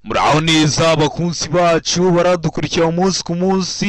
Muraho neza abakunzi bacu baradukurikira umunsi ku munsi.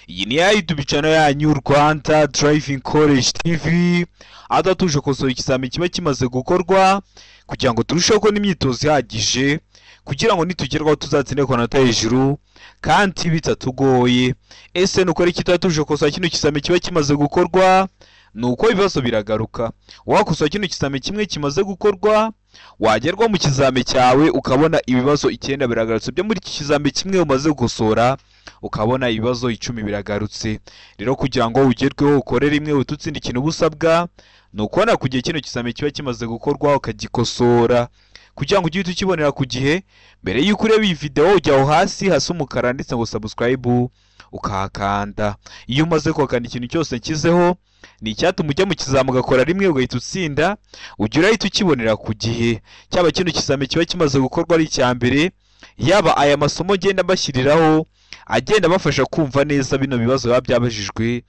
Iyi ni ya YouTube channel yanyu Rwanda Driving College TV, aho tuje kosora ikizami kiba kimaze gukorwa kugira ngo turusheho kubona imyitozo ihagije, kugira ngo nitugerwaho tuzatsinde ku manota hejuru kandi bitatugoye. Ese nukora iki tuje kosora kino kizami kiba kimaze gukorwa? Nuko ibibazo biragaruka. Wakosora kino kizami kimwe kimaze gukorwa, wagerwa mu kizami cyawe ukabona ibibazo 9 biragarutse byo muri iki kizami kimwe umaze gukosora, ukabona ibibazo 10 biragarutse. Rero kugira ngo ugerweho ukore rimwe ututsinda ikintu ubusabwa, nukubona ku gihe kino kizami kiba kimaze gukorwa ukagikosora, kugira ngo ujye ukibonera ku gihe. Mbere y'uko ureba iyi video ujya aho hasi hasi umukara handitse ngo subscribe ukahakanda. Iyo umaze kuhakanda ikintu cyose nshyizeho ni icyatuma ujya mu kizami ugakora rimwe ugahita utsinda, ujya urahita ukibonera ku gihe. Cyaba kino kizami kiba kimaze gukorwa ari icya mbere, yaba aya masomo ngenda mbashyiriraho agenda abafasha kumva neza bino bibazo biba byabajijwe,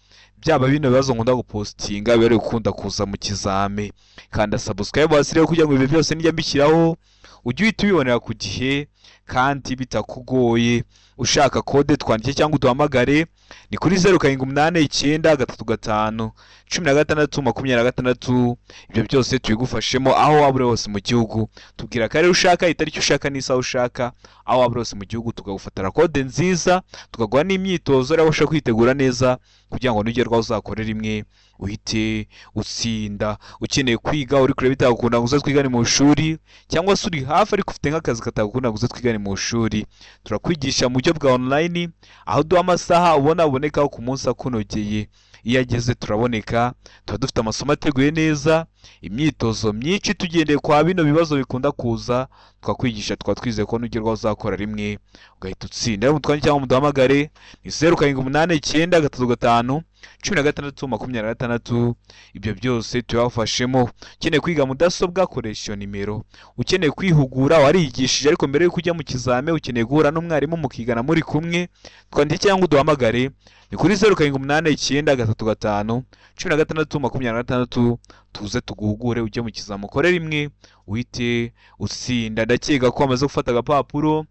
byaba bino bibazo nkunda gupostinga biba gukunda kuza mu kizami. Kanda subscribe hasi rero kugira ngo ibi byose nijya mbishyiraho ujye uhita ubibonera ku gihe kandi bitakugoye. Ushaka kode twandike cyangwa uduhamagare ni kuri 0789 35 16 26. Ibyo byose tubigufashemo aho waba uri hose mu gihugu. Tubwira akarere ushaka, itariki ushaka n'isaha ushaka, aho waba uri hose mu gihugu tukagufatira kode nziza, tukaguha n'imyitozo rero ushaka kwitegura neza kugira ngo nugerwaho uzakore rimwe uhite utsinda. Ukeneye kwiga uri kureba bitagukunda ngo uze twigane mu ishuri, cyangwa se uri hafi ariko ufite nk'akazi katagukunda ngo uze twigane mu ishuri, turakwigisha mu buryo bwa online, aho duha amasaha ubona abonekaho ku munsi akunogeye. Iyo ageze turaboneka, tuba dufite amasomo ateguye neza, imyitozo myinshi tugendeye kwa bino bibazo bikunda kuza, twakwigisha tukaba twizeye ko nugerwaho uzakora rimwe ugahita utsinda. Rero mutwandike cyangwa muduhamagare ni 0789 35 16 26. Ibyo byose tubafashemo. Ukeneye kwiga mudasobwa koresha iyo nimero. Ukeneye kwihugura warigishije ariko mbere yuko ujya mu kizame ukeneye guhura n'umwarimu mukigana muri kumwe, twandike cyangwa uduhamagare ni kuri 0789 35 16 26, tuze tuguhugure ujye mu kizame ukore rimwe uhite utsinda. Ndakeka ko wamaze gufata agapapuro,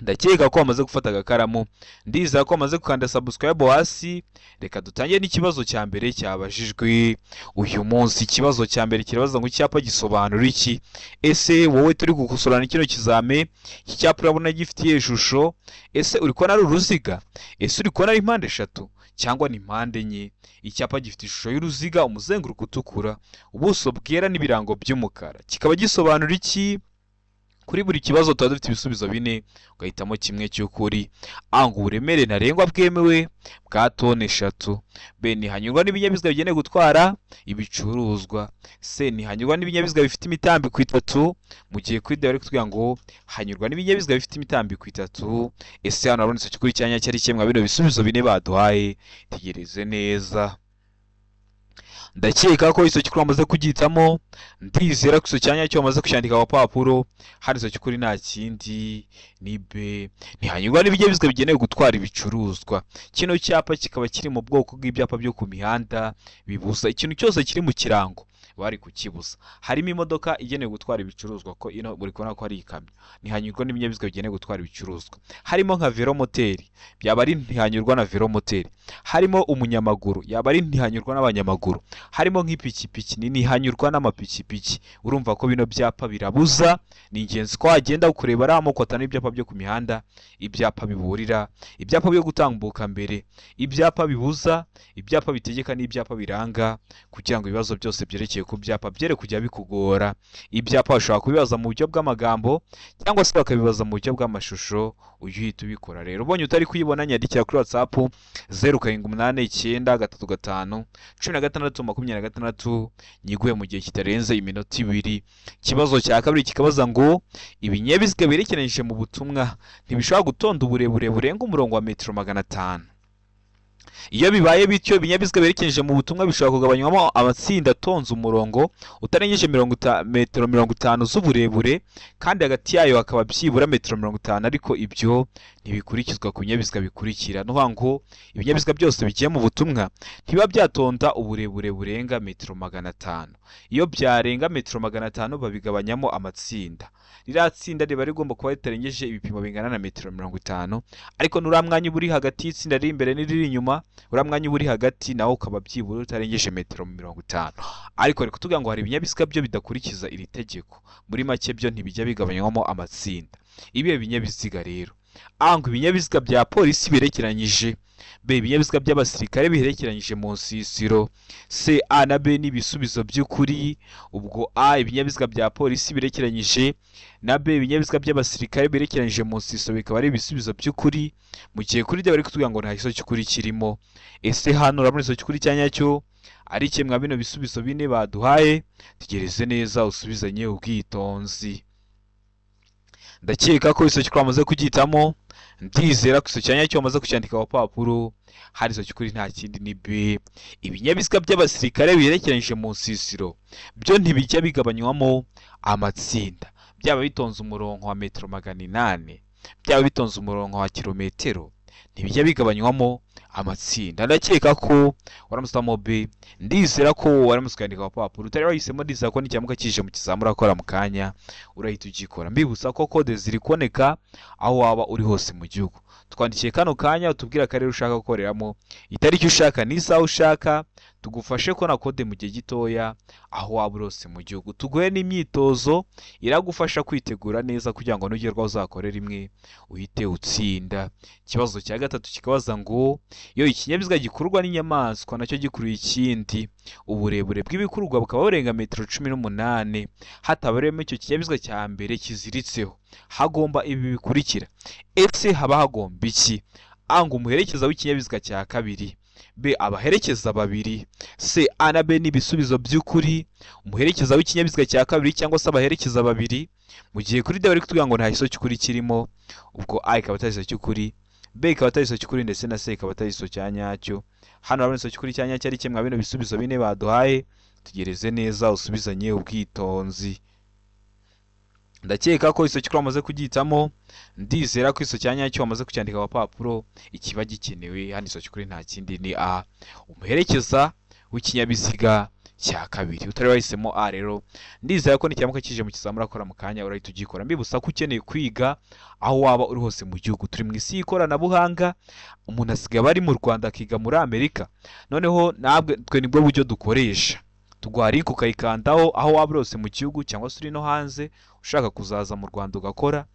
ndakeka ko wamaze gufata agakaramu, ndizera ko wamaze gukanda subscribe hasi. Reka dutangire n'ikibazo cya mbere cyabajijwe uyu munsi. Ikibazo cya mbere kirabaza ngo icyapa gisobanura iki? Ese wowe turi gukosorana kino kizame, iki cyapa urabona gifitiye ishusho? Ese uri kubona ari uruziga? Ese uri kubona ari impande 3 cyangwa ni impande 4? Icyapa gifite ishusho y'uruziga, umuzenguruko utukura, ubuso bwera n'ibirango by'umukara. Kikaba gisobanura iki? Kuri buri kibazo tuba dufite ibisubizo 4, ugahitamo kimwe cy'ukuri. A ngo uburemere ntarengwa bwemewe bwa toni 3. B ntihanyurwa n'ibinyabiziga bigenewe gutwara ibicuruzwa. C ntihanyurwa n'ibinyabiziga bifite imitambiko 3, mu gihe kuri D bari kutubwira ngo hanyurwa n'ibinyabiziga bifite imitambiko 3. Ese hano habonetse ikikuri cyanya cyari kimwe bino bisubizo 4 baduhaye? Tegereze neza. Ndakeka ko icyo kikuri wamaze kugihitamo, ndizera ko icyo cyanya cyo wamaze kucyandika ku papuro. Hano icyo kikuri nta kindi ni B ntihanyurwa n'ibinyabiziga bigenewe gutwara ibicuruzwa. Kino cyapa kikaba kiri mu bwoko bw'ibyapa byo ku mihanda bibuza ikintu cyose kiri mu kirango bari kukibuza. Harimo imodoka igenewe gutwara ibicuruzwa, ko ino buri kubona ko ari ikamyo, ntihanyurwa n'ibinyabiziga bigenewe gutwara ibicuruzwa. Harimo nka velomoteri, byaba ari ntihanyurwa na velomoteri. Harimo umunyamaguru, yaba ari ntihanyurwa n'abanyamaguru. Harimo nk'ipikipiki, ni ntihanyurwa n'amapikipiki. Urumva ko bino byapa birabuza. Ni ingenzi ko wagenda kureba ari amoko atanu y'ibyapa byo ku mihanda: ibyapa biburira, ibyapa byo gutambuka mbere, ibyapa bibuza, ibyapa bitegeka n'ibyapa biranga, kugira ngo ibibazo byose byerekeye ku byapa byere kujya bikugora. Ibyapa bashobora kubibaza mu buryo bw'amagambo cyangwa se bakabibaza mu buryo bw'amashusho, ujye uhita ubikora. Rero ubonye utari kuyibona, nyandikira kuri WhatsApp 0789 35 16 26, nyiguhe mu gihe kitarenze iminota 2. Ikibazo cya kabiri kikabaza ngo ibinyabiziga birekeranyije mu butumwa ntibishobora gutonda uburebure burenga umurongo wa metero 500. Iyo bibaye bityo, ibinyabiziga berekeje mu butumwa bishobora kugabanywamo amatsinda atonze umurongo utarengeje metero 50 z'uburebure, kandi hagati yayo hakaba byibura metero 50, ariko ibyo ntibikurikizwa ku binyabiziga bikurikira. Ni ukuvuga ngo ibinyabiziga byose bigiye mu butumwa ntibiba byatonda uburebure burenga metero 500. Iyo byarenga metero 500 babigabanyamo amatsinda. Ririya tsinda riba rigomba kuba ritarengeje ibipimo bingana na metero 50, ariko nuriya mwanya uba uri hagati y'itsinda riri imbere n'iriri inyuma, uriya mwanya uba uri hagati nawo ukaba byibura utarengeje metero 50. Ariko reka tuvuga ngo hari ibinyabiziga byo bidakurikiza iri tegeko. Muri make byo ntibijya bigabanywamo amatsinda. Ibihe binyabiziga rero: A, ngo ibinyabiziga bya polisi biherekeranyije, B, ibinyabiziga by'abasirikare biherekeranyije mu nsisiro, C, A na B ni ibisubizo by'ukuri. Ubwo A, ibinyabiziga bya polisi biherekeranyije, na B, ibinyabiziga by'abasirikare biherekeranyije mu nsisiro bikaba ari ibisubizo by'ukuri, mu gihe kuri D bari kutubwira ngo nta gisubizo cy'ukuri kirimo. Ese hano urabona igisubizo cy'ukuri cya nyacyo ari kimwe bino bisubizo bine baduhaye? Tegereze neza usubizanye ubwitonzi. Ndakeka ko igisubizo cy'ukuri wamaze kugihitamo, ndizera ko igisubizo cya nyacyo wamaze kucyandika ku papuro. Hari igisubizo cy'ukuri nta kindi ni B. Ibinyabiziga by'abasirikare biherekeranyije mu nsisiro byo ntibijya bigabanywamo amatsinda, byaba bitonze umurongo wa metero 800, byaba bitonze umurongo wa kilometero, ntibijya bigabanywamo amatsinda. Ndakeka ko waramusitamo B, ndizera ko waramutse ukandika ku papuro. Utari wahisemo, ndizera ko nicyamuka kije mu kizamura akora mu kanya urahita ugikora. Mbibutsa ko kode ziri kuboneka aho waba uri hose mu gihugu. Twandikiye kano kanya utubwira akarere ushaka gukoreramo, itariki ushaka n'isaha ushaka, tugufashe kubona kode mu gihe gitoya aho waba uri hose mu gihugu. Tuguhe n'imyitozo iragufasha kwitegura neza kugira ngo nugerwaho uzakorere rimwe uhite utsinda. Ikibazo cya gatatu kikabaza ngo iyo ikinyabiziga gikururwa n'inyamaswa nacyo gikuruye ikindi, uburebure bw'ibikururwa bukaba burenga metero 18, hatabarewemo icyo kinyabiziga cya mbere kiziritseho, hagomba ibi bikurikira. Ese haba hagomba iki? A, ngo umuherekeza w'ikinyabiziga cya kabiri, B, abaherekeza babiri, C, A na B ni ibisubizo by'ukuri, umuherekeza w'ikinyabiziga cya kabiri cyangwa se abaherekeza babiri, mu gihe kuri D bari kutubwira ngo nta gisubizo cy'ukuri kirimo. Ubwo A ikaba atari igisubizo cy'ukuri, B ikaba atari igisubizo cy'ukuri, ndetse na C ikaba atari igisubizo cya nyacyo. Hano urabona igisubizo cy'ukuri cya nyacyo ari kimwe bino bisubizo bine baduhaye. Tugereze neza usubizanye ubwitonzi. Ndakeka ko igisubizo cy'ukuri wamaze kugihitamo, ndizera ko igisubizo cya nyacyo wamaze kucyandika ku papuro. Ikiba gikenewe hano igisubizo cy'ukuri nta kindi ni A, umuherekeza w'ikinyabiziga cya kabiri. Utari wahisemo A rero, ndizera ko nicyamuka kije mu kizamura akora mu kanya urahita ugikora. Mbibutsa ko ukeneye kwiga aho waba uri hose mu gihugu, turi mu isi y'ikoranabuhanga, umuntu asigaye ari mu Rwanda akiga muri Amerika. Noneho nabwe twe nibwo buryo dukoresha, tuguha link ukayikandaho aho waba uri hose mu gihugu cyangwa se uri no hanze ushaka kuzaza mu Rwanda ugakora.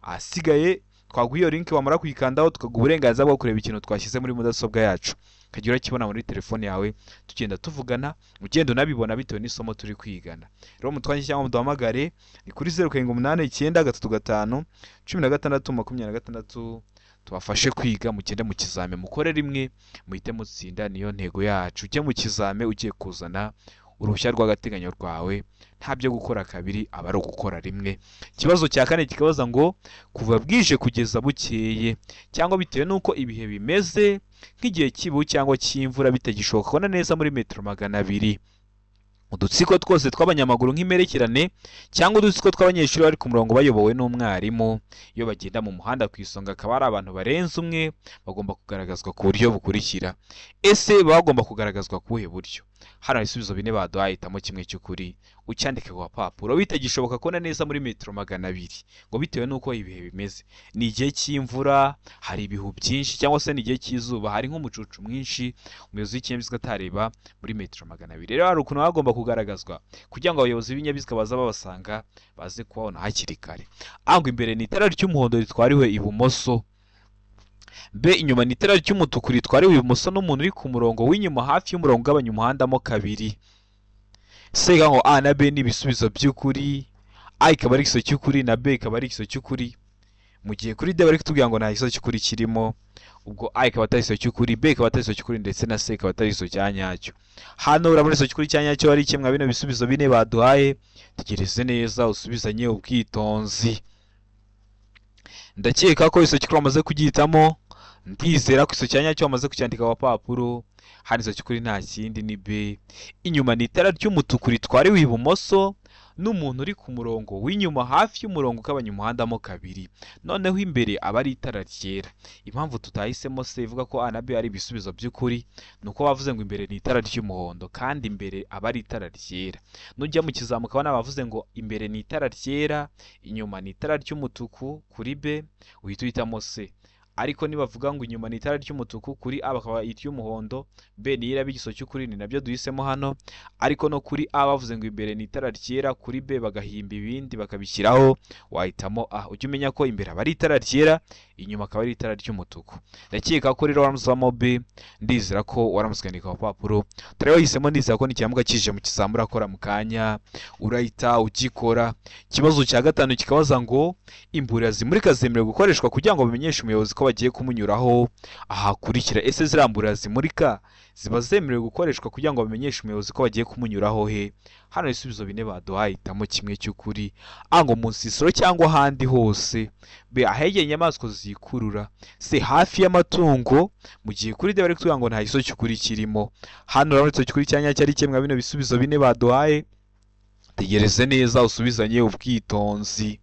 Ahasigaye twaguha iyo link, wamara kuyikandaho tukaguha uburenganzira bwo kureba ikintu twashyize muri mudasobwa yacu, ukajya urakibona muri telefone yawe, tugenda tuvugana ugenda unabibona bitewe n'isomo turi kwigana. Rero mutwange cyangwa muduhamagare ni kuri 0 7 8 9 3 5 16 26, tubafashe kwiga, mugende mu kizame mukore rimwe muhite mutsinda, niyo ntego yacu. Ujye mu kizame ugiye kuzana uruhushya rw'agateganyo rwawe, nta byo gukora kabiri, aba ari ugukora rimwe. Ikibazo cya kane kikabaza ngo kuva bwije kugeza bukeye, cyangwa bitewe n'uko ibihe bimeze nk'igihe cy'ibihu cyangwa cy'imvura bitagishoboka kubona neza muri metero 200, udutsiko twose tw'abanyamaguru nk'imperekerane cyangwa udutsiko tw'abanyeshuri bari ku murongo bayobowe n'umwarimu, iyo bagenda mu muhanda ku isonga akaba ari abantu barenze umwe, bagomba kugaragazwa ku buryo bukurikira. Ese bagomba kugaragazwa ku buhe buryo? Hano ibisubizo bine baduhaye, hitamo kimwe cy'ukuri ucyandike ku papuro. Bitagishoboka kubona neza muri metero 200, ngo bitewe n'uko ibihe bimeze, ni igihe cy'imvura hari ibihu byinshi, cyangwa se ni igihe cy'izuba hari nk'umucucu mwinshi, umuyobozi w'ikinyabiziga atareba muri metero 200. Rero hari ukuntu bagomba kugaragazwa kugira ngo abayobozi b'ibinyabiziga baza babasanga baze kubabona hakiri kare. A, ngo imbere ni itara ry'umuhondo ritwariwe ibumoso, B, inyuma ni itara ry'umutuku ritwariwe ibumoso n'umuntu uri ku murongo w'inyuma hafi y'umurongo ugabanya umuhanda mo kabiri. C, ngo A na B ni ibisubizo by'ukuri, A ikaba ari igisubizo cy'ukuri na B ikaba ari igisubizo cy'ukuri, mu gihe kuri D bari kutubwira ngo nta gisubizo cy'ukuri kirimo. Ubwo A ikaba atari igisubizo cy'ukuri, B ikaba atari igisubizo cy'ukuri, ndetse na C ikaba atari igisubizo cya nyacyo. Hano urabona igisubizo cy'ukuri cya nyacyo ari kimwe bino bisubizo bine baduhaye. Tegereze neza usubizanye ubwitonzi. Ndakeka ko igisubizo cy'ukuri wamaze kugihitamo, Ndizera ko iso cyanya cyo wamaze kucyandika ku papuro. Hano iso cy'ukuri nta kindi ni B. Inyuma ni itara ry'umutuku ritwariwe ibumoso n'umuntu uri ku murongo w'inyuma hafi y'umurongo ugabanya umuhanda mo kabiri. Noneho imbere aba ari itara ryera. Impamvu tutahisemo C ivuga ko A na B ari ibisubizo by'ukuri ni uko bavuze ngo imbere ni itara ry'umuhondo kandi imbere aba ari itara ryera. Nujya mu kizamuka ukabona bavuze ngo imbere ni itara ryera, inyuma ni itara ry'umutuku kuri B, uhita uhitamo C. Ariko nibavuga ngo inyuma ni itara ry'umutuku kuri A bakaba iry'umuhondo, B ni iraba igiso cy'ukuri, ni nabyo duhisemo hano. Ariko no kuri A bavuze ngo imbere ni itara ryera, kuri B bagahimba ibindi bakabishyiraho, wahitamo A. Ujye umenya ko imbere aba ari itara ryera, inyuma akaba ari itara ry'umutuku. Ndakeka ko rero waramutse B, ndizera ko waramutse ukandika ku papuro. Utari wahisemo, ndizera ko nikiramuka kije mu kizamura urakora mu kanya, urahita ugikora. Ikibazo cya gatanu kikabaza ngo imburira zimurika zemerewe gukoreshwa kugira ngo bamenyeshe umuyobozi ko bagiye kumunyuraho ahakurikira. Ese ziriya mburira zimurika ziba zemerewe gukoreshwa kugira ngo bamenyeshe umuyobozi ko bagiye kumunyuraho he? Hano ibisubizo bine baduhaye, hitamo kimwe cy'ukuri. A ngo mu nsisiro cyangwa ahandi hose, B ahegeye inyamaswa zikurura, C hafi y'amatungo, mu gihe kuri D bari kutubwira ngo nta giso cy'ukuri kirimo. Hano urabona igiso cy'ukuri cya nyacyo ari kimwe bino bisubizo bine baduhaye. Tegereze neza usubizanye ubwitonzi.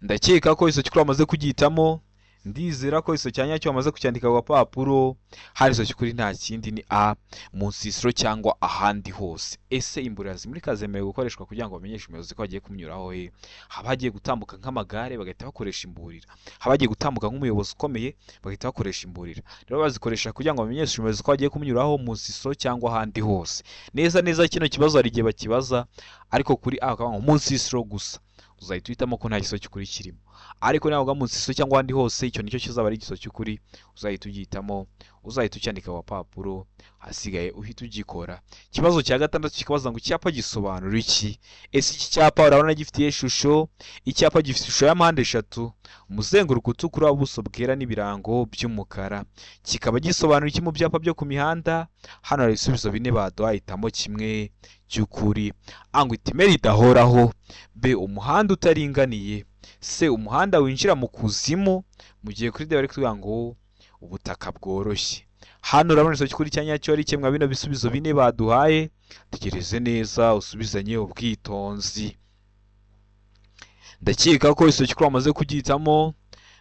Ndakeka ko iso cy'ukuri wamaze kugihitamo. Ndizera ko iso cya nyacyo wamaze kucyandika ku gapapuro. Hari iso cy'ukuri nta kindi ni A, mu nsisiro cyangwa ahandi hose. Ese imburira zimurika zemerewe gukoreshwa kugira ngo bamenyeshe umuyobozi ko bagiye kumunyuraho he? Haba hagiye gutambuka nk'amagare bagahita bakoresha imburira, haba hagiye gutambuka nk'umuyobozi ukomeye bagahita bakoresha imburira. Rero bazikoresha kugira ngo bamenyeshe umuyobozi ko bagiye kumunyuraho mu nsisiro cyangwa ahandi hose. Neza neza kino kibazo hari igihe bakibaza, ariko kuri A bakavuga ngo mu nsisiro gusa, uzahita uhitamo ko nta giso cy'ukuri kirimo. Ariko niba mu nsisiro cyangwa ahandi hose, icyo nicyo kizaba ari igiso cy'ukuri, uzahita ugihitamo, uzahita ucyandika ku papuro, hasigaye uhita ugikora. Ikibazo cya gatandatu kikabaza ngo icyapa gisobanura iki? Ese iki cyapa urabona gifitiye ishusho? Icyapa gifite ishusho ya mpande eshatu, umuzenguruko utukura, ubuso bwera n'ibirango by'umukara. Kikaba gisobanura iki mu byapa byo ku mihanda? Hano hari ibisubizo bine baduhaye, hitamo kimwe cy'ukuri. A ngo iteme ridahoraho, B umuhanda utaringaniye, C umuhanda winjira mu kuzimu, mu gihe kuri D bari kutubwira ngo ubutaka bworoshye. Hano urabona igiso cy'ukuri cya nyacyo ari kimwe bino bisubizo bine baduhaye. Tegereze neza usubizanye ubwitonzi. Ndakeka ko igiso cy'ukuri wamaze kugihitamo.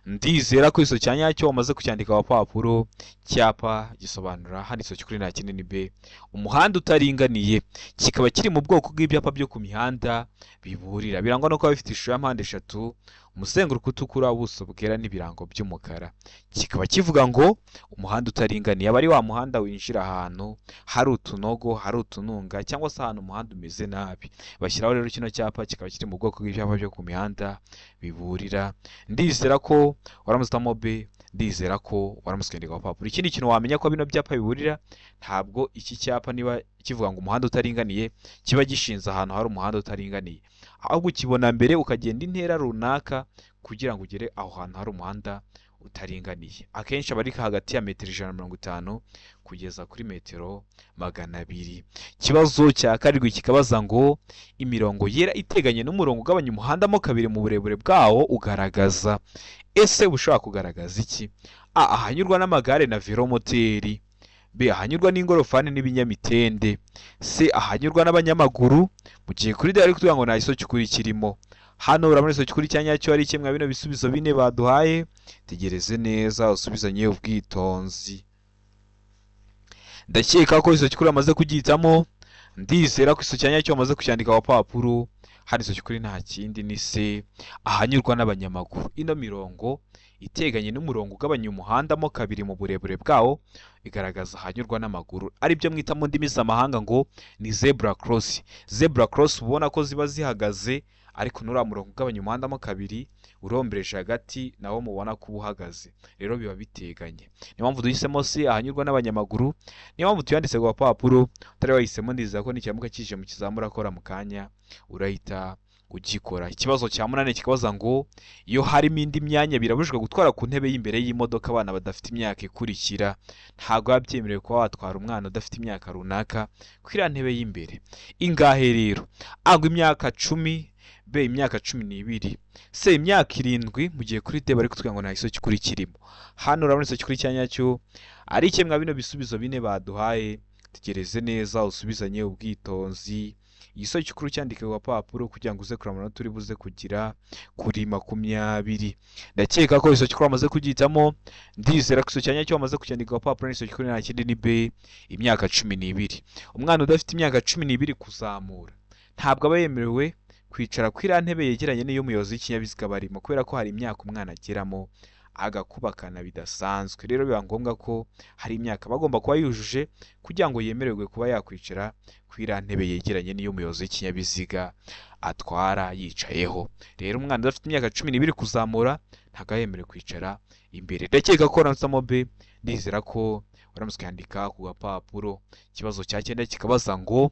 Ndizera ko igiso cya nyacyo wamaze kucyandika ku papuro. Icyapa gisobanura hano igiso cy'ukuri nta kindi ni B, umuhanda utaringaniye. Kikaba kiri mu bwoko bw'ibyapa byo ku mihanda biburira, birangwa no kuba bifite ishusho ya mpande eshatu, umuzenguruko utukura, ubuso bwera n'ibirango by'umukara. Kikaba kivuga ngo umuhanda utaringaniye aba ari wa muhanda winjira ahantu hari utunogo, hari utununga, cyangwa se ahantu umuhanda umeze nabi. Bashyiraho rero kino cyapa, kikaba kiri mu bwoko bw'ibyapa byo ku mihanda biburira. Ndizera ko waramutse uhitamo B, ndizera ko waramutse ukandika ku papuro. Ikindi kintu wamenya ko bino byapa biburira, ntabwo iki cyapa niba kivuga ngo umuhanda utaringaniye kiba gishinze ahantu hari umuhanda utaringaniye, ahubwo ukibona mbere ukagenda intera runaka kugira ngo ugere aho hantu hari umuhanda utaringaniye. Akenshi aba ari hagati ya metero 150 kugeza kuri metero 200. Ikibazo cya karindwi kikabaza ngo imirongo yera iteganye n'umurongo ugabanya umuhanda mo kabiri mu burebure bwawo ugaragaza. Ese ushobora kugaragaza iki? A ahanyurwa n'amagare na velomoteri, B ahanyurwa n'ingorofani n'ibinyamitende, C ahanyurwa n'abanyamaguru, mu gihe kuri D bari kutubwira ngo nta giso cy'ukuri kirimo. Hano urabona igiso cy'ukuri cya nyacyo ari kimwe bino bisubizo bine baduhaye. Tegereze neza usubizanye ubwitonzi. Ndakeka ko igiso cy'ukuri wamaze kugihitamo. Ndizera ko igiso cya nyacyo wamaze kucyandika ku papuro. Hano igiso cy'ukuri nta kindi ni C ahanyurwa n'abanyamaguru. Ino mirongo iteganye n'umurongo ugabanya umuhanda mo kabiri mu burebure bwawo igaragaza ahanyurwa n'amaguru, aribyo mwita mu ndimi z'amahanga ngo ni zebra cross. Zebra cross ubona ko ziba zihagaze, ariko nuriya murongo ugabanya umuhanda mo kabiri urombereje hagati nawo mubona ko uhagaze, rero biba biteganye. Niyo mpamvu duhisemo C ahanyurwa n'abanyamaguru, niyo mpamvu tuyanditse ku gapapuro. Utari wahisemo ndizera ko nikiramuka kije mu kizamura akora mu kanya urahita ugikora. Ikibazo cya munani kikabaza ngo iyo harimo indi myanya birabujijwe gutwara ku ntebe y'imbere y'imodoka abana badafite imyaka ikurikira. Ntabwo biba byemerewe kuba watwara umwana udafite imyaka runaka kuri iriya ntebe y'imbere. Ingahe rero? A ngo imyaka 10, B imyaka 12, C imyaka 7, mu gihe kuri D bari kutubwira ngo nta gisubizo cy'ukuri kirimo. Hano urabona igisubizo cy'ukuri cya nyacyo ari kimwe mwa bino bisubizo bine baduhaye. Tegereze neza usubizanye ubwitonzi. Igisubizo cy'ukuri cyandike ku gapapuro kugira ngo uze kureba amanota uri buze kugira kuri 20. Ndakeka ko igisubizo cy'ukuri wamaze kugihitamo, ndizera ko igisubizo cya nyacyo wamaze kucyandika ku gapapuro n'igisubizo cy'ukuri nta kindi ni B imyaka 12. Umwana udafite imyaka 12 kuzamura ntabwo aba yemerewe kwicara kuri iriya ntebe yegeranye n'iy'umuyobozi w'ikinyabiziga barimo, kubera ko hari imyaka umwana ageramo agakubakana bidasanzwe. Rero biba ngombwa ko hari imyaka bagomba kuba yujuje kugira ngo yemererwe kuba yakwicara kuri iriya ntebe yegeranye n'iy'umuyobozi w'ikinyabiziga atwara yicayeho. Rero umwana udafite imyaka 12 kuzamura ntabwo aba yemerewe kwicara imbere. Ndakeka ko waramutsemo B, ndizera ko waramutse ukandika ku gapapuro. Ikibazo cya 9 kikabaza ngo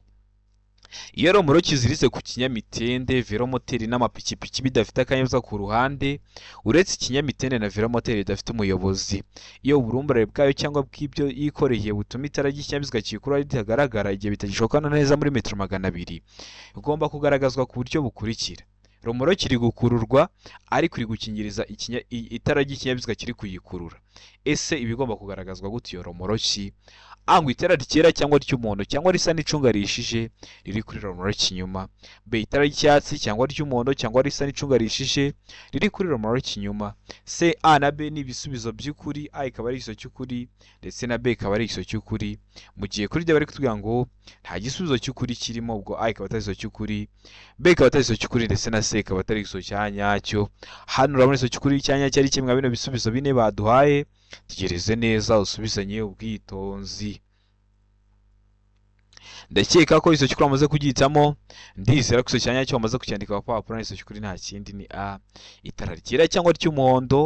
iyo romoroki ziritse ku kinyamitende, velomoteri n'amapikipiki bidafite akanyabiziga ku ruhande, uretse ikinyamitende na velomoteri bidafite umuyobozi, iyo uburumbarare bwayo cyangwa bw'ibyo yikoreye butuma itara ry'ikinyabiziga kiyikurura ritagaragara igihe bitagishoboka neza muri metero 200, bigomba kugaragazwa ku buryo bukurikira. Romoroki iri gukururwa ariko iri gukingiriza itara ry'ikinyabiziga kiri kuyikurura. Ese ibigomba kugaragazwa gute iyo romoroki? A ngo itara ryera cyangwa ry'umuhondo cyangwa risa n'icunga rihishije riri kuri romoroki inyuma. B itara ry'icyatsi cyangwa ry'umuhondo cyangwa risa n'icunga rihishije riri kuri romoroki inyuma. C A na B ni ibisubizo by'ukuri, A ikaba ari igisubizo cy'ukuri ndetse na B ikaba ari igisubizo cy'ukuri, mu gihe kuri D bari kutubwira ngo nta gisubizo cy'ukuri kirimo, ubwo A ikaba atari igisubizo cy'ukuri, B ikaba atari igisubizo cy'ukuri ndetse na C ikaba atari igisubizo cya nyacyo. Hano urabona igisubizo cy'ukuri cya nyacyo ari kimwe mwa bino bisubizo bine baduhaye. Tegereze neza usubizanye ubwitonzi. Ndakeka ko igisubizo cy'ukuri wamaze kugihitamo, ndizera ko igisubizo cya nyacyo wamaze kucyandika ku gapapuro n'igisubizo cy'ukuri nta kindi ni A itara ryera cyangwa ry'umuhondo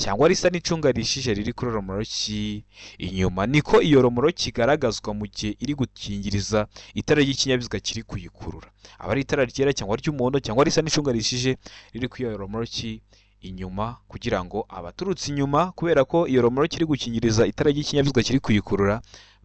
cyangwa risa n'icunga rihishije riri kuri romoroki inyuma. Niko iyo romoroki igaragazwa mu gihe iri gukingiriza itara ry'ikinyabiziga kiri kuyikurura. Aba ari itara ryera cyangwa ry'umuhondo cyangwa risa n'icunga rihishije riri kuri iyo romoroki inyuma, kugira ngo abaturutse inyuma, kubera ko iyo romoroki iri gukingiriza itara ry'ikinyabiziga kiri kuyikurura,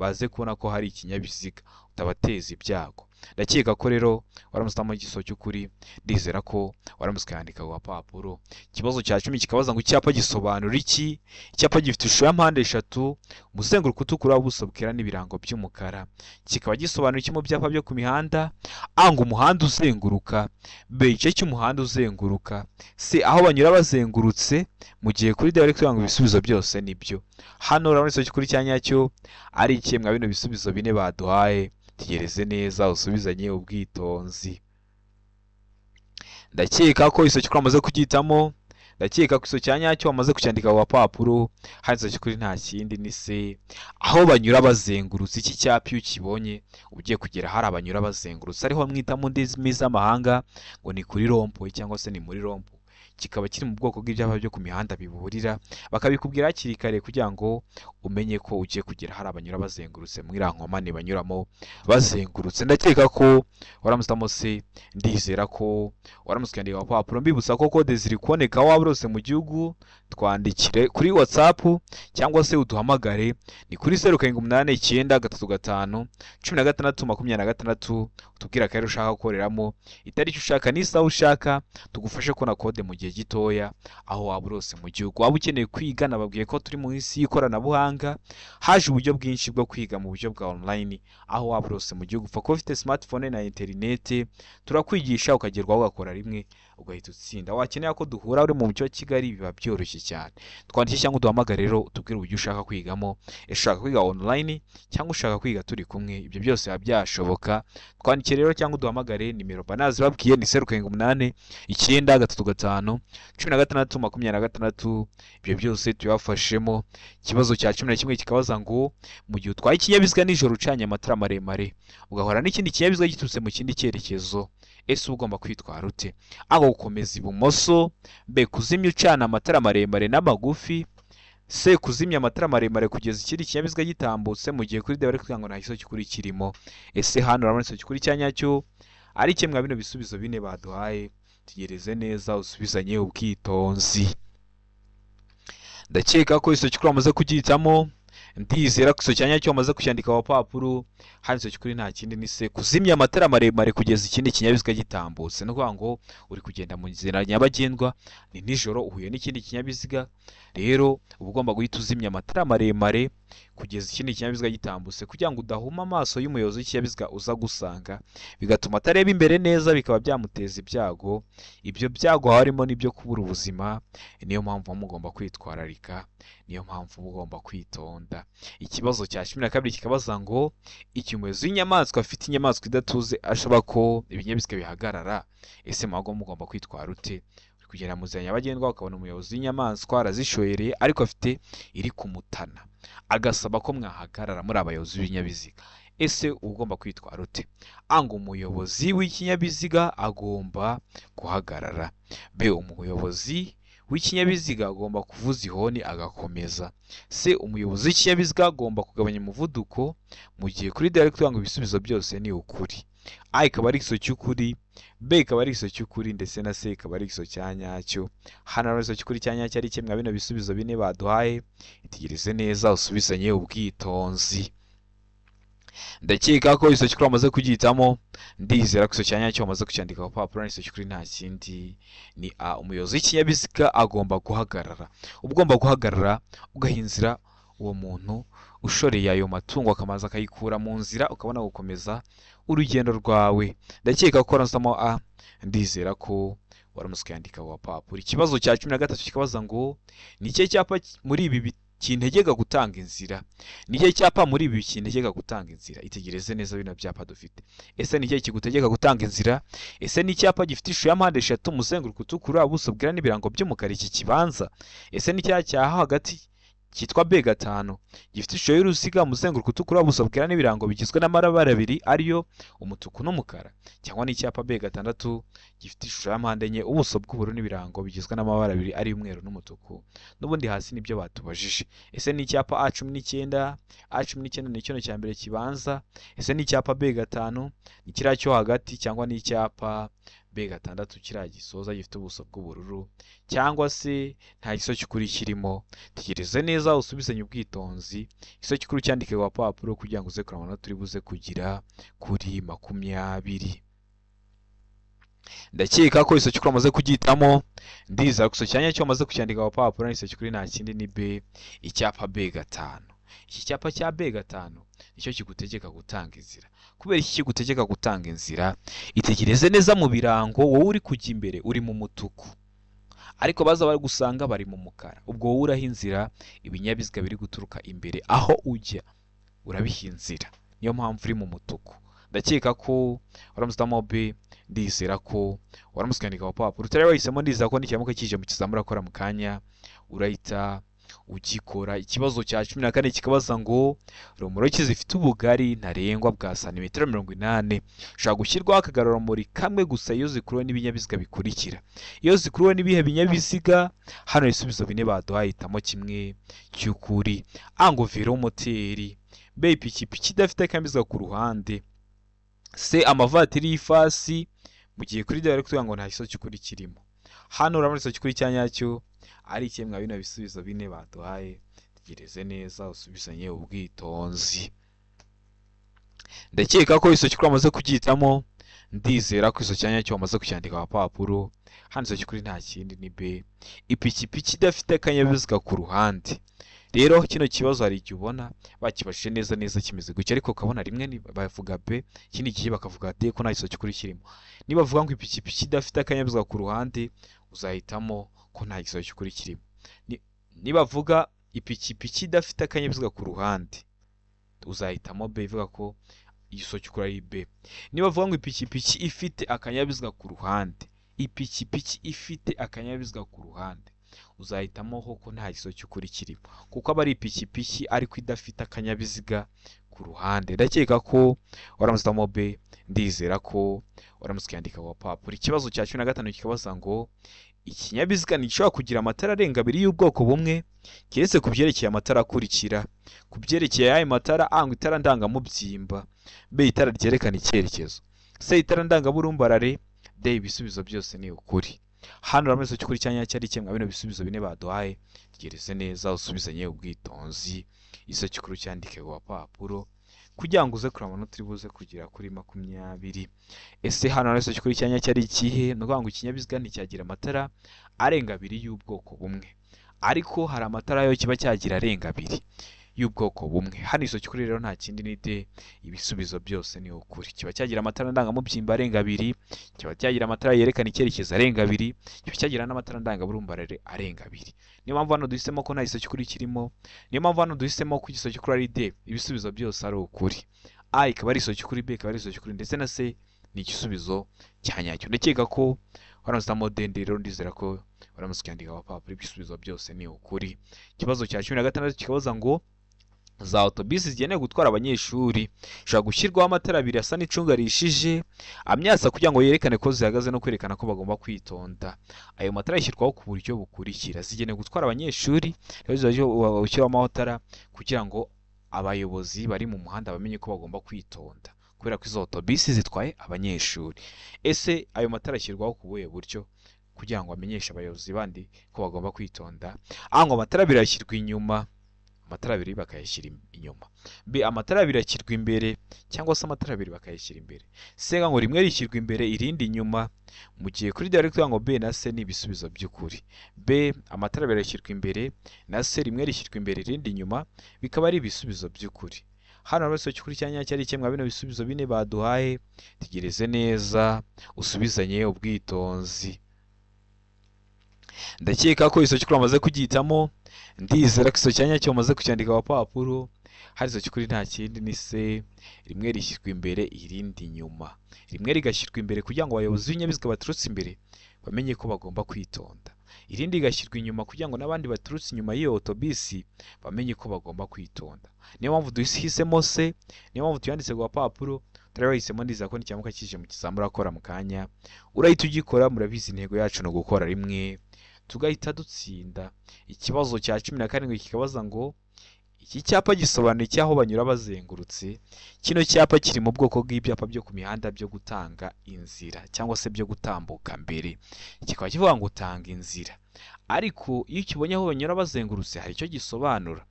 baze kubona ko hari ikinyabiziga, utabateza ibyago. Ndakeka ko rero waramutse utamo igisubizo cy'ukuri, ndizera ko waramutse ukandika ku gapapuro. Ikibazo cya 10 kikabaza ngo icyapa gisobanura iki? Icyapa gifite ishusho ya mpande eshatu, umuzenguruko utukura, ubuso bwera n'ibirango by'umukara. Kikaba gisobanura iki mu byapa byo ku mihanda? A ngo umuhanda uzenguruka, B igice cy'umuhanda uzenguruka, C aho banyura bazengurutse, mu gihe kuri D bari kutubwira ngo ibisubizo byose nibyo. Hano urabona igisubizo cy'ukuri cya nyacyo ari ikihe mwa bino bisubizo bine baduhaye? Tegereze neza usubizanye ubwitonzi. Ndakeka ko igisubizo cy'ukuri wamaze kugihitamo, ndakeka ko igisubizo cya nyacyo wamaze kucyandika ku gapapuro. Hano igisubizo cy'ukuri nta kindi ni C aho banyura bazengurutse. Iki cyapa iyo ukibonye ugiye kugera hari abanyura bazengurutse, ariho mwita mu ndimi z'amahanga ngo ni kuri rompo cyangwa se ni muri rompo. Kikaba kiri mu bwoko bw'ibyapa byo ku mihanda biburira, bakabikubwira hakiri kare kugira ngo umenye ko ugiye kugera hari abanyura bazengurutse, muri iriya nkomane banyuramo bazengurutse. Ndakeka ko waramutse C, ndizera ko waramutse ukandika ku gapapuro. Mbibutsa ko kode ziri kuboneka aho waba hose mu gihugu, twandikire kuri WhatsApp cyangwa se uduhamagare, ni kuri 0 7 8 9 3 5 16 26, utubwire akarere ushaka gukoreramo, itariki ushaka n'isaha ushaka, tugufashe kubona kode mu gihe gitoya aho waba hose mu gihugu. Waba ukeneye kwiga, nababwiye ko turi mu isi y'ikoranabuhanga, haje uburyo bwinshi bwo kwiga mu buryo bwa online aho waba hose mu gihugu. Upfa kuba ufite smartphone na interineti, turakwigisha ukagerwaho ugakora rimwe ugahita utsinda. Wakenera ko duhura uri mu mujyi wa Kigali biba byoroshye cyane. Twandike cyangwa uduhamagare rero utubwire uburyo ushaka kwigamo, ushaka kwiga online cyangwa ushaka kwiga turi kumwe, ibyo byose biba byashoboka. Twandike rero cyangwa uduhamagare, nimero banazi babwiye ni 0 7 8 9 3 5 16 26, ibyo byose tubafashemo. Ikibazo cya 11 kikabaza ngo mu gihe utwaye ikinyabiziga nijoro ucanye amatara maremare ugahora n'ikindi kinyabiziga giturutse mu kindi cyerekezo, ese uba ugomba kwitwara ute? A ngo gukomeza ibumoso, B kuzimya ucana amatara maremare n'amagufi, C kuzimya amatara maremare kugeza ikindi kinyabiziga gitambutse, mu gihe kuri D bari kugira ngo nta gisubizo cy'ukuri kirimo. Ese hano urabona igisubizo cy'ukuri cya nyacyo ari kimwe mwa bino bisubizo bine baduhaye? Tegereze neza usubizanye ubwitonzi. Ndakeka ko igisubizo cy'ukuri wamaze kugihitamo, Ndizera ko icyo cyanya cyo wamaze kucyandika ku papuro. Hano igisubizo cy'ukuri nta kindi ni se, kuzimya amatara maremare kugeza ikindi kinyabiziga gitambutse. Ni ukuvuga ngo uri kugenda mu nzira nyabagendwa, ni nijoro, uhuye n'ikindi kinyabiziga, rero uba ugomba guhita uzimya amatara maremare kugeza ikindi kinyabiziga gitambutse, kugira ngo udahuma amaso y'umuyobozi w'ikinyabiziga uza gusanga, bigatuma atareba imbere neza, bikaba byamuteza ibyago. Ibyo byago harimo n'ibyo kubura ubuzima. Niyo mpamvu muba mugomba kwitwararika, niyo mpamvu muba mugomba kwitonda. Ikibazo cya 12 kikabaza ngo igihe umuyobozi w'inyamaswa afite inyamaswa idatuze ashobora ko ibinyabiziga bihagarara, ese muba mugomba kwitwara ute? Uri kugenda mu nzira nyabagendwa ukabona umuyobozi w'inyamaswa arazishoyereye, ariko afite iri kumutana, agasaba ko mwahagarara muri abayobozi b'ibinyabiziga, ese uba ugomba kwitwara ute? A ngo umuyobozi w'ikinyabiziga agomba guhagarara. B umuyobozi w'ikinyabiziga agomba kuvuza ihoni agakomeza. C umuyobozi w'ikinyabiziga agomba kugabanya umuvuduko. Mu gihe kuri D ari kuvuga ngo ibisubizo byose ni ukuri. A ikaba ari igisubizo cy'ukuri, B ikaba ari igisubizo cy'ukuri, ndetse na C ikaba ari igisubizo cya nyacyo. Hano rero igisubizo cy'ukuri cya nyacyo ari kimwe bino bisubizo bine baduhaye. Itegereze neza usubizanye ubwitonzi. Ndakeka ko igisubizo cy'ukuri wamaze kugihitamo. Ndizera ko igisubizo cya nyacyo wamaze kucyandika ku papuro. Igisubizo cy'ukuri nta kindi ni A, umuyobozi w'ikinyabiziga agomba guhagarara. Uba ugomba guhagarara ugaha inzira uwo muntu ushoreye ayo matungo, akamaza akayikura mu nzira, ukabona gukomeza urugendo rwawe. Ndakeka ko waranzamo A, ndizera ko waramutse ukayandika ku papuro. Ikibazo cya 13 kikabaza ngo ni ikihe cyapa muri ibi kintegeka gutanga inzira? Ni ikihe cyapa muri ibi kintegeka gutanga inzira? Itegereze neza bino byapa dufite. Ese ni ikihe kigutegeka gutanga inzira? Ese ni icyapa gifite ishusho ya mpande eshatu, umuzenguruko utukura, ubuso bwera n'ibirango by'umukara, iki kibanza? Ese ni cya cyaha hagati cyitwa B5 gifite ishusho y'uruziga, umuzenguruko utukura, ubuso bwera n'ibirango bigizwe n'amabara abiri ariyo umutuku n'umukara? Cyangwa ni icyapa B6 gifite ishusho ya mpande enye, ubuso bw'ubururu n'ibirango bigizwe n'amabara abiri ariyo umweru n'umutuku? N'ubundi hasi nibyo batubajije. Ese ni icyapa A19? A19 ni cyo cya mbere kibanza. Ese ni icyapa B5? Ni kiriya cyo hagati, cyangwa ni icyapa B6 kiriya gisoza gifite ubuso bw'ubururu? Cyangwa se nta gisubizo cy'ukuri kirimo? Tegereze neza usubizanye ubwitonzi. Igisubizo cy'ukuri cyandike ku papuro kugira ngo uze kureba amanota turi buze kugira kuri 20. Ndakeka ko igisubizo cy'ukuri wamaze kugihitamo. Ndizera ko igisubizo cya nyacyo wamaze kucyandika ku papuro. Igisubizo cy'ukuri nta kindi ni B, icyapa B5. Iki cyapa cya B5 nicyo kigutegeka gutanga inzira. Kubera iki kigutegeka gutanga inzira? Itegereze neza mu birango, wowe uri kujya imbere uri mu mutuku, ariko baza bari gusanga bari mu mukara. Ubwo wowe uraha inzira ibinyabiziga biri guturuka imbere, aho ujya urabiha inzira, niyo mpamvu uri mu mutuku. Ndakeka ko waramutse B, ndizera ko waramutse ukandika ku papuro. Utari wahisemo, ndizera ko nikiramuka kije mu kizamura akora mu kanya urahita ugikora. Ikibazo cya 14 kikabaza ngo romoroki zifite ubugari ntarengwa bwa santimetero 80 ushobora gushyirwaho akagarurarumuri kamwe gusa iyo zikuruwe n'ibinyabiziga bikurikira. Iyo zikuruwe n'ibihe binyabiziga? Hano ibisubizo bine baduhaye, hitamo kimwe cy'ukuri. A ngo velomoteri, B ipikipiki idafite akanyabiziga ku ruhande, C amavatiri y'ifasi. Mu gihe kuri D bari kutubwira ngo nta gisubizo cy'ukuri kirimo. Hano urabona igisubizo cy'ukuri cya nyacyo ari kimwe bino bisubizo bine baduhaye. Tegereze neza usubizanye ubwitonzi. Ndakeka ko igisubizo cy'ukuri wamaze kugihitamo. Ndizera ko igisubizo cya nyacyo wamaze kucyandika ku papuro. Hano igisubizo cy'ukuri nta kindi ni B, ipikipiki idafite akanyabiziga ku ruhande. Rero kino kibazo hari igihe ubona bakibashije neza neza kimeze gutya, ariko ukabona rimwe bavuga B, ikindi gihe bakavuga D ko nta gisubizo cy'ukuri kirimo. Niba bavuga ngo ipikipiki idafite akanyabiziga ku ruhande, uzahitamo ko nta gisubizo cy'ukuri kirimo. Nibavuga ipikipiki idafite akanyabiziga ku ruhande, uzahitamo B ivuga ko igisubizo cy'ukuri ari B. Niba bavuga ngo ipikipiki ifite akanyabiziga ku ruhande, ipikipiki ifite akanyabiziga ku ruhande, uzahitamo ko nta gisubizo cy'ukuri kirimo, kuko aba ari ipikipiki ariko idafite akanyabiziga ku ruhande. Ndakeka ko waramutse uhitamo B, ndizera ko waramutse ukiyandika ku papuro. Ikibazo cya 15 kikabaza ngo ikinyabiziga ntigishobora kugira amatara arenga abiri y'ubwoko bumwe keretse ku byerekeye amatara akurikira. Ku byerekeye ayo matara: A ngo itara ndangamubyimba, B itara ryerekana icyerekezo, C itara ndangaburumbarare, D ibisubizo byose ni ukuri. Hano urabona cy'ukuri cyanya cyari kimwe bino bisubizo bine baduhaye. Tegereze neza usubizanye ubwitonzi iso cy'ukuri cyandike ku papuro kugira ngo uze kureba amanota uri buze kugera kuri 20. Ese hano urabona cy'ukuri cyanya cyari ikihe? Ni ukuvuga ngo ikinyabiziga nticyagira amatara arenga abiri y'ubwoko bumwe, ariko hari amatara yo kiba cyagira arenga abiri y'ubwoko bumwe. Hano iso cy'ukuri rero nta kindi ni D, ibisubizo byose ni ukuri. Kiba cyagira amatara ndangamubyimba arenga abiri, kiba cyagira amatara yerekana icyerekezo arenga abiri, kiba cyagira n'amatara ndangaburumbarare arenga abiri. Niyo mpamvu hano duhisemo ko nta iso cy'ukuri kirimo, niyo mpamvu hano duhisemo ko igiso cy'ukuri ari D, ibisubizo byose ari ukuri. A ikaba ari iso cy'ukuri, B ikaba ari iso cy'ukuri, ndetse na C ni igisubizo cya nyacyo. Ndakeka ko waramutse D, rero ndizera ko waramutse ucyandika ku papuro, ibisubizo byose ni ukuri. Ikibazo cya 16 kikabaza ngo za autobisi zigenewe gutwara abanyeshuri zishobora gushyirwaho amatara abiri asa n'icunga rishije amyatsa kugira ngo yerekane ko zihagaze no kwerekana ko bagomba kwitonda. Ayo matara yashyirwaho ku buryo bukurikira: zigenewe gutwara abanyeshuri, rero zizajya gushyirwaho amatara kugira ngo abayobozi bari mu muhanda bamenye ko bagomba kwitonda kubera ko izo autobisi zitwaye abanyeshuri. Ese ayo matara ashyirwaho ku buhe buryo kugira ngo amenyeshe abayobozi bandi ko bagomba kwitonda? A ngo amatara abiri ashyirwa inyuma, amatara abiri bakayashyira inyuma. B amatara abiri ashyirwa imbere, cyangwa se amatara abiri bakayashyira imbere. C ngo rimwe rishyirwa imbere irindi inyuma. Mu gihe kuri D bari kuvuga ngo B na C ni ibisubizo by'ukuri. B amatara abiri ashyirwa imbere na C rimwe rishyirwa imbere irindi inyuma, bikaba ari ibisubizo by'ukuri. Hano rero cy'ukuri cyanya cyari kimwe bino bisubizo bine baduhaye. Tegereze neza usubizanye ubwitonzi. Ndakeka ko iso cy'ukuri bamaze kugihitamo, ndizera ko iso cyanya cyo bamaze kucyandika ku papuro. Hari iso cy'ukuri nta kindi ni C, rimwe rishyirwa imbere irindi inyuma. Rimwe rigashyirwa imbere kugira ngo abayobozi b'ibinyabiziga baturutse imbere bamenye ko bagomba kwitonda, irindi rigashyirwa inyuma kugira ngo n'abandi baturutse inyuma y'iyo autobisi bamenye ko bagomba kwitonda. Niyo mpamvu duhisemo C, niyo mpamvu tuyanditse ku papuro. Turabahisemo, ndizera ko nicyamuka kije mu kizamura akora mu kanya urahita ugikora. Murabizi intego yacu ni ugukora rimwe tugahita dutsinda. Ikibazo cya 17 kikabaza ngo iki cyapa gisobanuye icyaho banyura bazengurutse. Kino cyapa kiri mu bwoko bw'ibyapa byo ku mihanda byo gutanga inzira cyangwa se byo gutambuka mbere. Kikaba kivuga ngo tanga inzira, ariko iyo ukibonye aho banyura bazengurutse hari icyo gisobanura.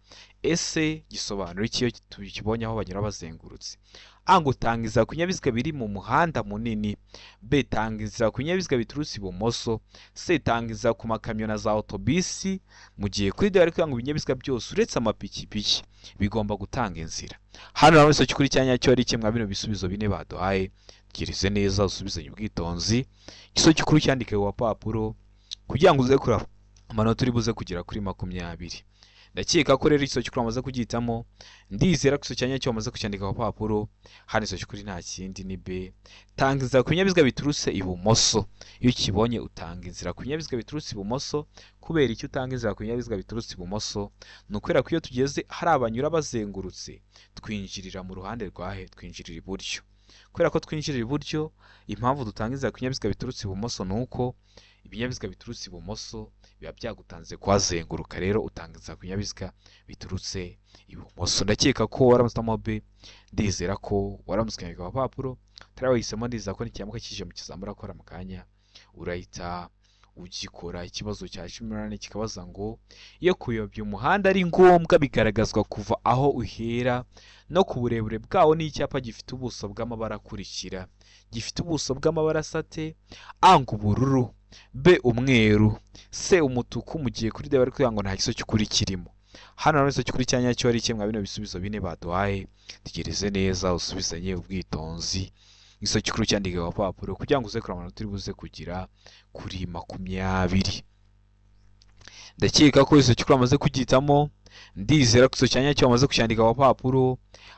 Ese gisobanura iki iyo tukibonye aho banyura bazengurutse? A ngo tanga inzira ku binyabiziga biri mu muhanda munini, B tanga inzira ku binyabiziga biturutse ibumoso, C tanga inzira ku makamyo na za autobisi. Mu gihe kuri D bari kuvuga ngo ibinyabiziga byose uretse amapikipiki bigomba gutanga inzira. Hano rero iso cy'ukuri cyanya cyo ari kimwe bino bisubizo bine baduhaye. Tegereze neza usubizanye ubwitonzi iso cy'ukuri cyandike ku papuro kugira ngo uze kureba amanota uri buze kugera kuri 20. Ndakeka ko rero iso cy'ukuri bamaze kugihitamo, ndizera ko iso cyanya cyo bamaze kucyandika ku papuro. Hano iso cy'ukuri nta kindi ni B, tanga inzira ku binyabiziga biturutse ibumoso. Iyo ukibonye utanga inzira ku binyabiziga biturutse ibumoso. Kubera icyo utanga inzira ku binyabiziga biturutse ibumoso ni ukubera ko iyo tugeze hari abanyura bazengurutse twinjirira mu ruhande rwahe, twinjirira iburyo. Kubera ko twinjirira iburyo, impamvu dutanga inzira ku binyabiziga biturutse ibumoso ni uko ibinyabiziga biturutse ibumoso biba byagutanze kuhazenguruka, rero utanga inzira ku binyabiziga biturutse ibumoso. Ndakeka ko waramutse B, ndizera ko waramutse ucyandika ku papuro. Turabahisemo, ndizera ko nicyamuka kije mu kizamura akora mu kanya urahita ugikora. Ikibazo cya 18 kikabaza ngo iyo kuyobya umuhanda ari ngombwa bigaragazwa kuva aho uhera no ku burebure bwawo n'icyapa gifite ubuso bw'amabara akurikira. Gifite ubuso bw'amabara asate: A ngo ubururu, B umweru, C umutuku. Mu gihe kuri D bari kuvuga ngo nta giso cy'ukuri kirimo. Hano rero iso cy'ukuri cyanya cyo ari kimwe bino bisubizo bine baduhaye. Tegereze neza usubizanye ubwitonzi iso cy'ukuri cyandike ku papuro kugira ngo uze kureba amanota uri buze kugira kuri 20. Ndakeka ko iso cy'ukuri bamaze kugihitamo, ndizera ko iso cyanya cyo bamaze kucyandika ku papuro.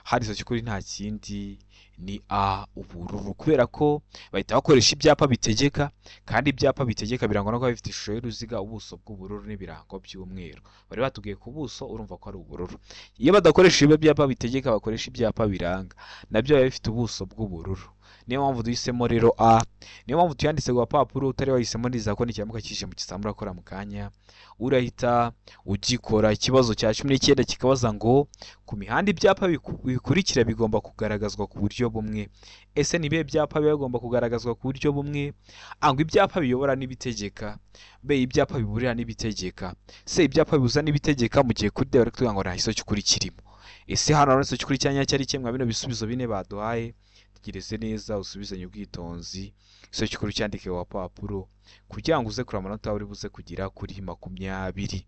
Hari iso cy'ukuri nta kindi ni A ubururu, kubera ko bahita bakoresha ibyapa bitegeka, kandi ibyapa bitegeka birangwa no kuba bifite ishusho y'uruziga, ubuso bw'ubururu n'ibirango by'umweru. Bari batubwiye ku buso urumva ko ari ubururu. Iyo badakoresha ibyo byapa bitegeka bakoresha ibyapa biranga, nabyo biba bifite ubuso bw'ubururu. Niyo mpamvu duhisemo rero A, niyo mpamvu tuyanditse ku gapapuro. Utari wahisemo, ndizera ko nikiramuka kije mu kizamini urakora mu kanya, urahita ugikora. Ikibazo cya 19 kikabaza ngo: ku mihanda ibyapa bikurikira bigomba kugaragazwa ku buryo bumwe. Ese ni ibihe byapa biba bigomba kugaragazwa ku buryo bumwe? A, ngo ibyapa biyobora n'ibitegeka; B, ibyapa biburira n'ibitegeka; C, ibyapa bibuza n'ibitegeka. Mu gihe kuri D bari kutubwira ngo nta gisubizo cy'ukuri kirimo. Ese hano hari igisubizo cy'ukuri cya nyacyo ari kimwe bino bisubizo bine baduhaye? Tegereze neza, usubizanye ubwitonzi, igisubizo cy'ukuri cyandike ku gapapuro kugira ngo uze kureba amanota uri buze kugira kuri 20.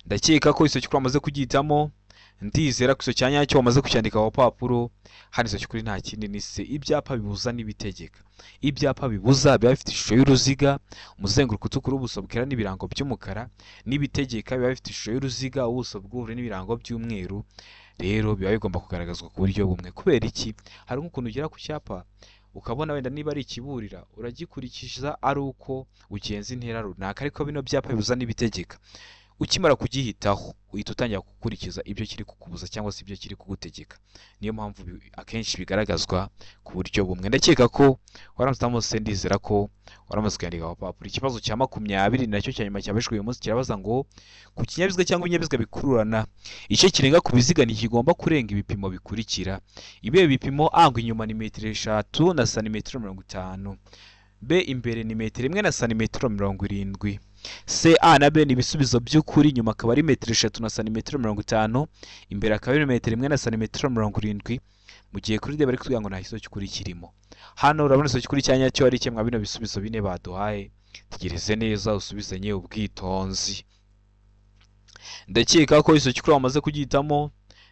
Ndakeka ko igisubizo cy'ukuri wamaze kugihitamo, ndizera ko igisubizo cya nyacyo wamaze kucyandika ku gapapuro. Hano igisubizo cy'ukuri nta kindi, ni C, ibyapa bibuza n'ibitegeka. Ibyapa bibuza biba bifite ishusho y'uruziga, umuzenguruko utukura, ubuso bwera n'ibirango by'umukara, n'ibitegeka biba bifite ishusho y'uruziga, ubuso bw'ubururu n'ibirango by'umweru. Rero biba bigomba kugaragazwa ku buryo bumwe. Kubera iki? Hari nk'ukuntu ugera ku cyapa ukabona wenda niba ari ikiburira uragikurikiza ari uko ugenza intera runaka, ariko bino byapa bibuza n'ibitegeka, ukimara kugihitaho uhita utangira gukurikiza ibyo kiri kukubuza cyangwa se ibyo kiri kugutegeka. Niyo mpamvu akenshi bigaragazwa ku buryo bumwe. Ndakeka ko waramutse utamutse, ndizera ko waramaze kuyandika ku gapapuro. Ikibazo cya 20 nacyo cya nyuma cyabajijwe uyu munsi kirabaza ngo: ku kinyabiziga cyangwa ibinyabiziga bikururana, igice kirenga ku biziga ntikigomba kurenga ibipimo bikurikira. Ibihe bipimo? A, ngo inyuma ni metero 3 na santimetero 50; B, imbere ni metero 1 na santimetero 70; C, A na B ni ibisubizo by'ukuri, inyuma akaba ari metero 3 na santimetero 50, imbere akaba ari metero 1 na santimetero 70. Mu gihe kuri D bari kutubwira ngo nta gisubizo cy'ukuri kirimo. Hano urabona igisubizo cy'ukuri cya nyacyo ari kimwe bino bisubizo bine baduhaye. Tegereze neza, usubizanye ubwitonzi. Ndakeka ko igisubizo cy'ukuri wamaze kugihitamo,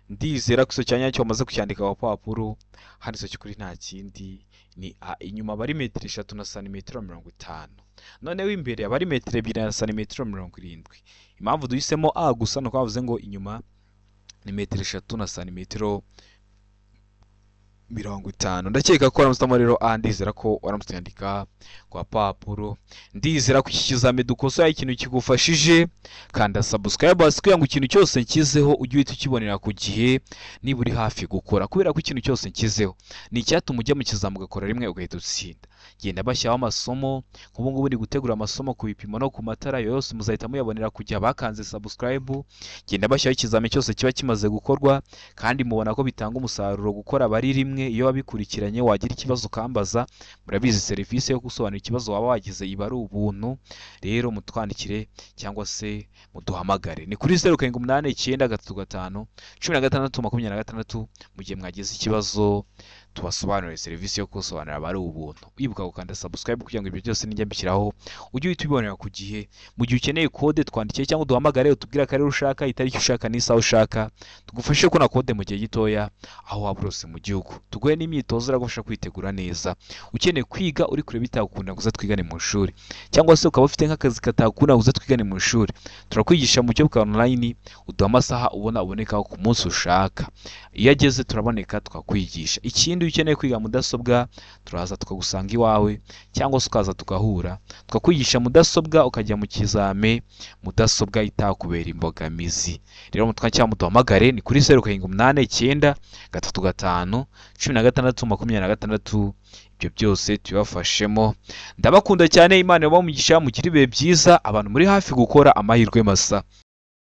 ndizera ko igisubizo cya nyacyo wamaze kucyandika ku gapapuro. Hano igisubizo cy'ukuri nta kindi, ni A, inyuma aba ari metero 3 na santimetero 50, noneho imbere aba ari metero 2 na santimetero 70. Impamvu duhisemo A gusa ni uko bavuze ngo inyuma ni metero 3 na santimetero 50. Ndakeka ko waramutse utamo rero A, ndizera ko waramutse uyandika ku gapapuro. Ndizera ko iki kizami dukosoye ikintu kigufashije. Kanda subscribe hasi kugira ngo ikintu cyose nshyizeho ujye uhita ukibonera ku gihe niba uri hafi gukora, kubera ko ikintu cyose nshyizeho ni icyatuma ujya mu kizami ugakora rimwe ugahita utsinda. Genda bashyiraho amasomo, nk'ubu ngubu ndi gutegura amasomo ku bipimo no ku matara, ayo yose muzahita muyabonera ku gihe abakanze subscribe. Genda bashyiraho ikizami cyose kiba kimaze gukorwa, kandi mubona ko bitanga umusaruro gukora bari rimwe. Iyo wabikurikiranye wagira ikibazo ukambaza, murabizi serivisi yo gusobanura ikibazo waba wagize iba ari ubuntu. Rero mutwandikire cyangwa se muduhamagare, ni kuri 0789351626 mu gihe mwagize ikibazo tubasobanurire, serivisi yo gusobanurira aba ari ubuntu. Wibuka gukanda subscribe kugira ngo ibyo byose nijya mbishyiraho ujye uhita ubibonera ku gihe. Mu gihe ukeneye kode, twandikiye cyangwa uduhamagare, utubwire akarere ushaka, itariki ushaka n'isaha ushaka, tugufashe kubona kode mu gihe gitoya aho waba uri hose mu gihugu. Tuguhe n'imyitozo iragufasha kwitegura neza. Ukeneye kwiga uri kure bitagukunda ngo uze twigane mu ishuri, cyangwa se ukaba ufite nk'akazi katakunda ngo uze twigane mu ishuri, turakwigisha mu buryo bwa online. Uduha amasaha ubona ubonekaho ku munsi ushaka, iyo ageze turaboneka tukakwigisha. Ikindi, iyo ukeneye kwiga mudasobwa, turaza tukagusanga iwawe cyangwa se ukaza tugahura tukakwigisha mudasobwa, ukajya mu kizame mudasobwa itakubera imbogamizi. Rero mutwa cyangwa muduhamagare, ni kuri 0789351626. Ibyo byose tubibafashemo. Ndabakunda cyane, Imana ibahe umugisha, mugire ibihe byiza. Abantu muri hafi gukora, amahirwe masa.